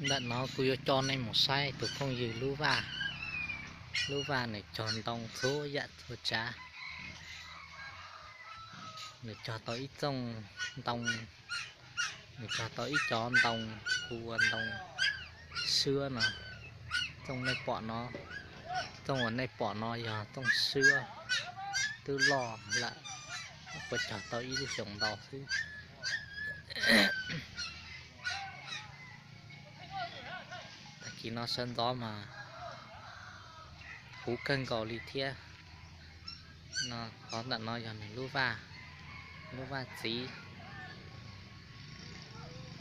Ntawm no kuv yuav coj nej mus saib tus phooj ywg lub vaj. Lub vaj nws cog ntoo txhua yam txhua tsav. Nws cog tau ib txooj ntoo, nws cog tau ib cov ntoo hu ua ntoo swab no. Txooj nej pom no, txooj uas nej pom no yog txooj swab twb loj lawm, kuv cog tau ib lub xyoos ntau xwb. Tag kis no sawv ntxov mas huv kawg nkaus li thiab. Qhov ntawm no yog nws lub vaj, lub vaj txiv.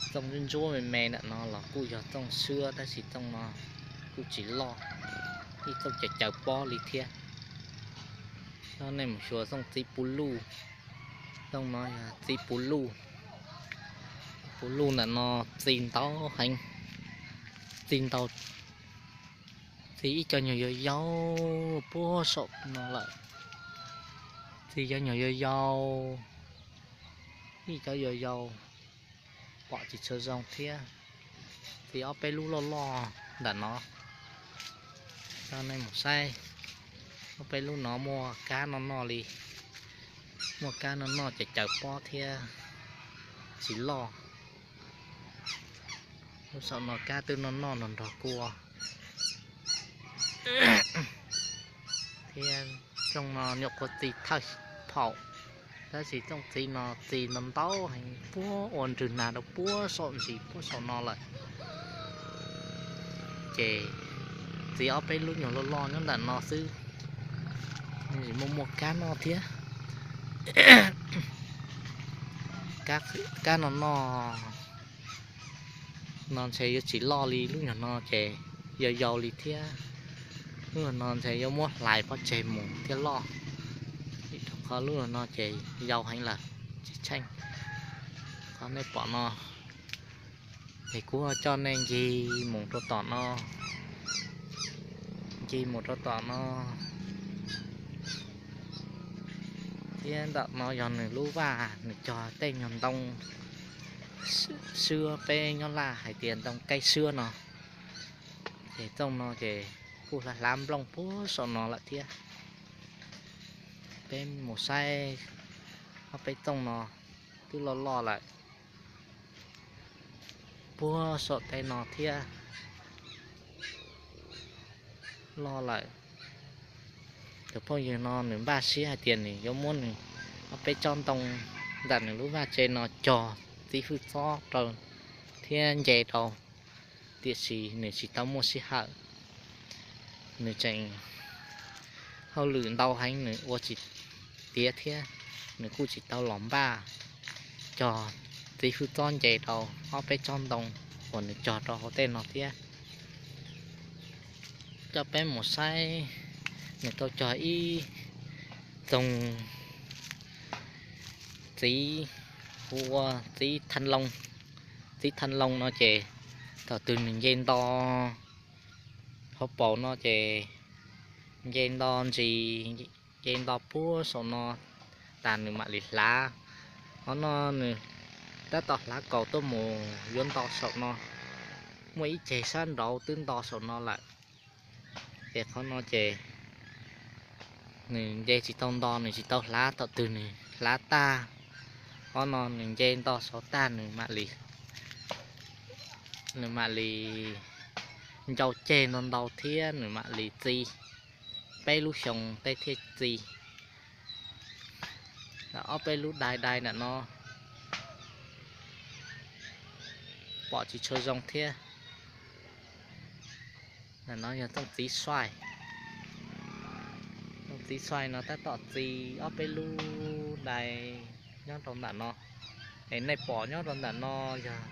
Txooj ntsuab ntsuab me me ntawm no los kuj yog txooj swab tab sis txooj no kuj tsis loj, ib txooj caws caws pob li thiab. Coj nej mus xyuas txooj txiv puv luj. Txooj no yog txiv puv luj. Puv luj ntawm no txi ntau heev, txi ntau, txi ib co nyuag yau yau puag saum no lawm. Txi cov nyuag yau yau, ib cov yau yau, pom tsis tshua zoo thiab. Txi ob peb lub loj loj ntawm no. Coj nej mus saib, ob peb lub no muaj kab noj noj li, muaj kab noj noj ces caws pob thiab tsis loj. Lub saum no kab twb noj noj nrog nrog kua thiab. Txooj no nyuam qhuav txi thawj phaum, tab sis txooj txiv no txi ntau ntau heev puag ua nrwg nag rau puag saum ntsis puag saum no lawm. Ces txi ob peb lub nyuag loj loj nyob ntawm no xwb, tsis muaj muaj kab noj thiab. Kab noj noj no ntshe yuav tsis loj li lub nyuag no ces yau yau li thiab. Lub nyuag no ntshe yuav muab hlais pov tseg mus thiaj loj, vim rau qhov lub nyuag no ces yau heev lawm, tsis tsheej. Qhov nej pom no, es kuv coj nej ncig mus rau tom no, ncig mus rau tom no. Thiab ntawm no yog nws lub vaj, nws cog tej nyuag ntoo swab, peb nyob Laj hais tias ntoo kaib swab no. Ces txooj no ces kuj hlav hlav nplooj puag saum no lawm thiab. Peb mus saib ob peb txooj no twb loj loj lawm puag saum tej no thiab. Loj lawm. Tus phooj ywg no nws npaj siab hais tias nws yuav muab nws ob peb tsob ntoo ntawm nws lub vaj tse no cog txiv hwj txob rau thiab nce rau, tiam sis nws tsis tau muaj sij hawm. Nws tseem hauj lwm ntau heev, nws ua tsis tiav thiab, nws kuj tsis tau los npaj cog txiv hwj txob nce rau ob peb tsob ntoo uas nws cog rau hauv tej no thiab. Coj peb mus saib, nws tau cog ib txoog txiv hu ua txiv thav loo. Txiv thav loo no ces thaum twg nws nce nto hauv paus no ces nce nto ntsis, nce nto puag saum no tas nws mam li hlav. Qhov no nws tab tom hlav kaus tuaj mus yuav nto saum no, muaj ib ceg sab nraud twb nto saum no lawm. Ces qhov no ces nws nce tsis tau nto, nws tsis tau hlav, thaum twg nws hlav tag, qhov no nws nce nto saud tag nws mam li, nws mam li ncau ceg ntau ntau thiab nws mam li txi. Peb lub xyoo tej thiaj txi. Ob peb lub dai dai ntawm no pom tsis tshua zoo thiab. Ntawm no yog txooj txiv saij. Txooj txiv saij no tab tom txi ob peb lub dai nyob rau ntawm no. Es nej pom nyob rau ntawm no yog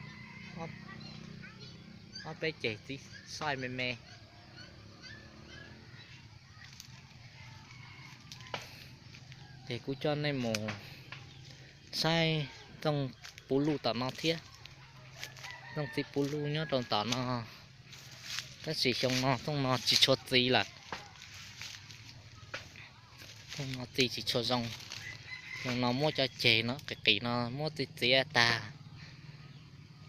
ob peb ceg txiv saij me me. Ces kuv coj nej mus saib txooj puv luj tom no thiab. Txooj txiv puv luj nyob rau tom no, tab sis xyoo no txooj no tsis tshua txi lawm. Txooj no txi tsis tshua zoo. Xyoo no muab cov ceg no qis qis no muab txiav txiav tag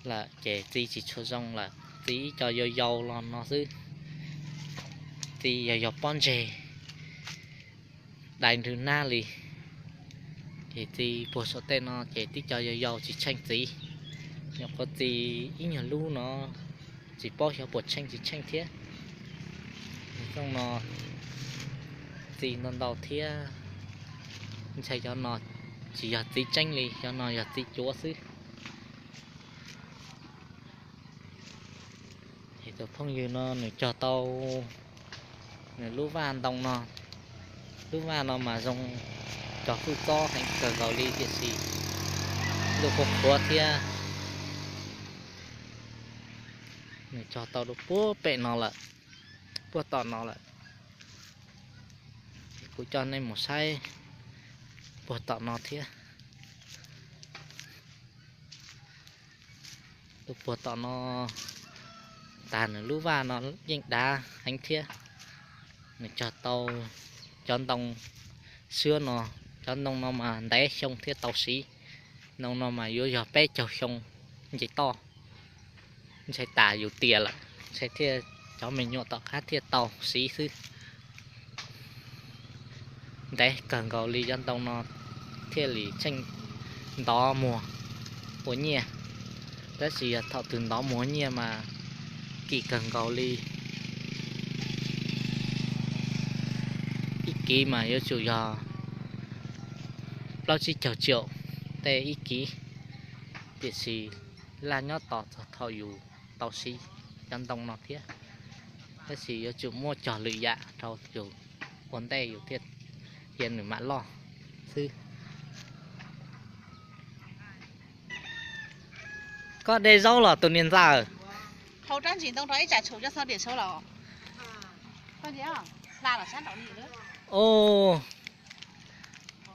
lawm ces txi tsis tshua zoo lawm. txiv ib co yau yau los no xwb. Txiv yog yog pob ntseg dai nrwg nab li. Ces txiv puag saum tej no ces tib co yau yau tsis tsheej txiv. Nyuam qhuav txiv ib nyuag lub no tsis paub xyov puas tsheej tsis tsheej thiab. Rooj no txiv ntau ntau thiab. Ntshai cov no tsis yog txiv tseeb li, cov no yog txiv cuav xwb. Tus phooj ywg no nws cog tau nws lub vaj ntoo no. Lub vaj no mas zoo cog hwj txob heev kawg nkaus li tiam sis lub qhuav qhuav thiab. Nws cog tau rau puag pem no lawm, puag tom no lawm. Kuv coj nej mus saib puag tom no thiab. Tus puag tom no tas nws lub vaj no yeej dav heev thiab. Nws cog tau cov ntoo xwb no, cov ntoo no mas ntev xyoo thiab tau siv. Ntoo no mas yuav yog peb caug xyoo nce toj. Ntshai tas yus tias lawm, ntshai thiaj cov me nyuam tom qab thiaj tau siv xwb. Ntev kawg nkaus li cov ntoo no thiaj li tsheej ntov muag ua nyiaj. Tab sis yog thaum twg ntov muag ua nyiaj mas kim kawg nkaus li. Ib kiv mas yuav tsum yog plaub tsib caug tsiaum tej ib kiv, tiam sis laj nyob tos txog thaum yus tau siv cov ntoo no thiab. Tab sis yuav tsum muab cog lwm yam rau yus ua ntej yus thiaj, thiaj nws mam loj xwb. Koj de zaub los tus niam ntxawm?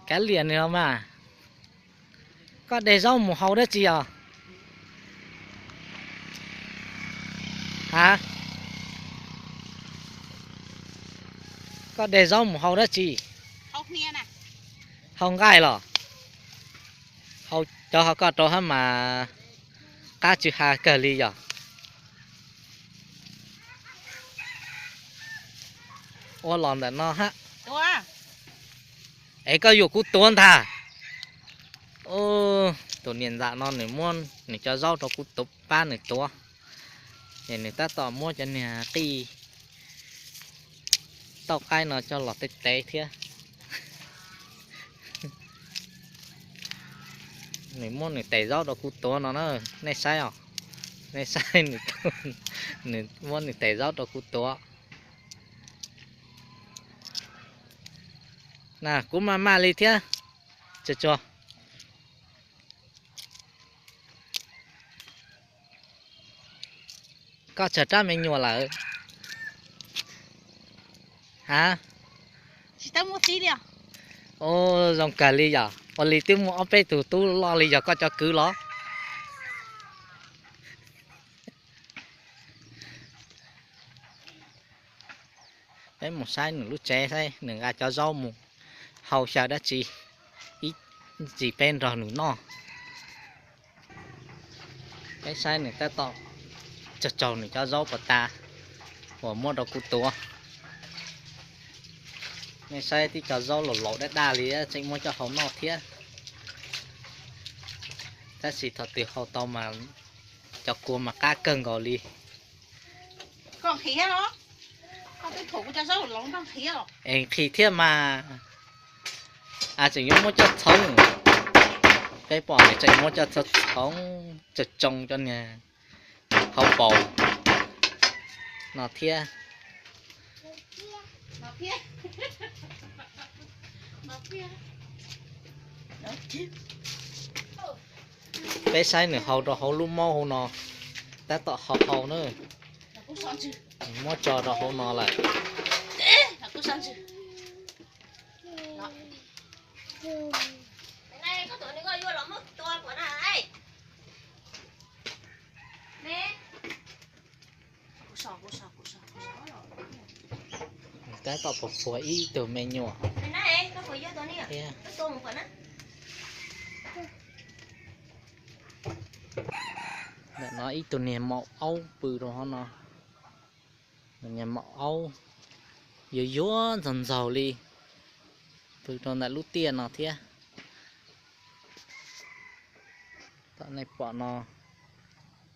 Kav liam nws los mas. Koj de zaub mus hau dab tsi os? Ha? Koj de zaub mus hau dab tsi? Hau nqaij los? Hau cov ho koj rau hab mas qab tsw ha kawg li yog. Ua los ntawm no hab. Es koj yuam kuv tuav ntag. Tus niam ntxawm no nws muab nws cov zaub rau kuv tuav, pab nws tuav. Es nws tab tom muab cov niag qij tauj qaib no coj los tev tev thiab. Nws muab nws tes zaub rau kuv tuav no na, nej saib os. Nej saib, nws muab nws tes zaub rau kuv tuav. Na, kuv maj maj li thiab. Tsuag tsuag. Koj tsawg rab me nyuam lawm? Ha? Zoo kawg li yom, ua li twb muaj ob peb tug tub loj li yog koj cov kwv los. Peb mus saib nws lub tsev saib nws nqa cov zaub mus hau xyaw dab tsi ib ntsis peb nrog nws noj. Peb saib nws tab tom tsaug tsaug nws cov zaub puas tas uas muab rau kuv tuav. Nej saib tib co zaub laus laus daj daj li tseem muab coj hau noj thiab. Tab sis thaum twg hau tau mas cov kua mas qab kawg nkaus li. Es nqhis thiab mas, a tseem yuav muab coj txhoov. Peb pom nws tseem muab coj txhoov tsoom tsoom cov niag hauv paus no thiab. Peb saib nws hau rau hauv lub maub hauv no, tab tom hau hau na. Muab tso rau hauv no lawm. Tab tom pus phuav ib tug me nyuam thiab. Ntawm no ib tug niag maum aub pw rau hauv no. Niag maum aub yuag yuag ntxaug ntxaug li, pw rau ntawm lub tiaj no thiab. Tom nej pom no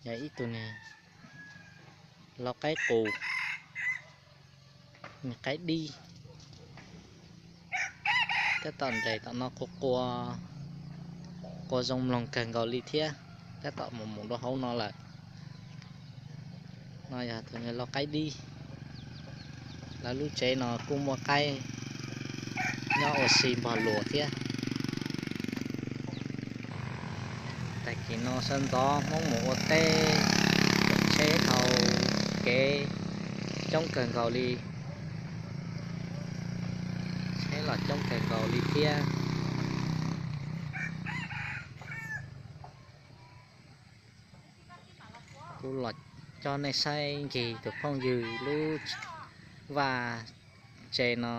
yog ib tug niag lau qaib qus, niag qaib dib. Tab tom nres tom no qua qua, qua zoo mloog kawg nkaus li thiab, tab tom mus mus rau hauv no lawm. No yog tus niag lau qaib dib. Lawv lub tsev no kuj muaj qaib nyob ua si npog luas thiab. Tag kis no sawv ntxov Hmoob mus ua teb, tsheb dhau kev coob kawg nkaus li, tsheb los coob kawg nkaus li thiab. Kuv los coj nej saib ncig tus phooj ywg lub vaj tse no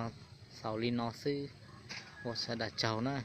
xaus li no xwb, ua sawv daws tsaug na.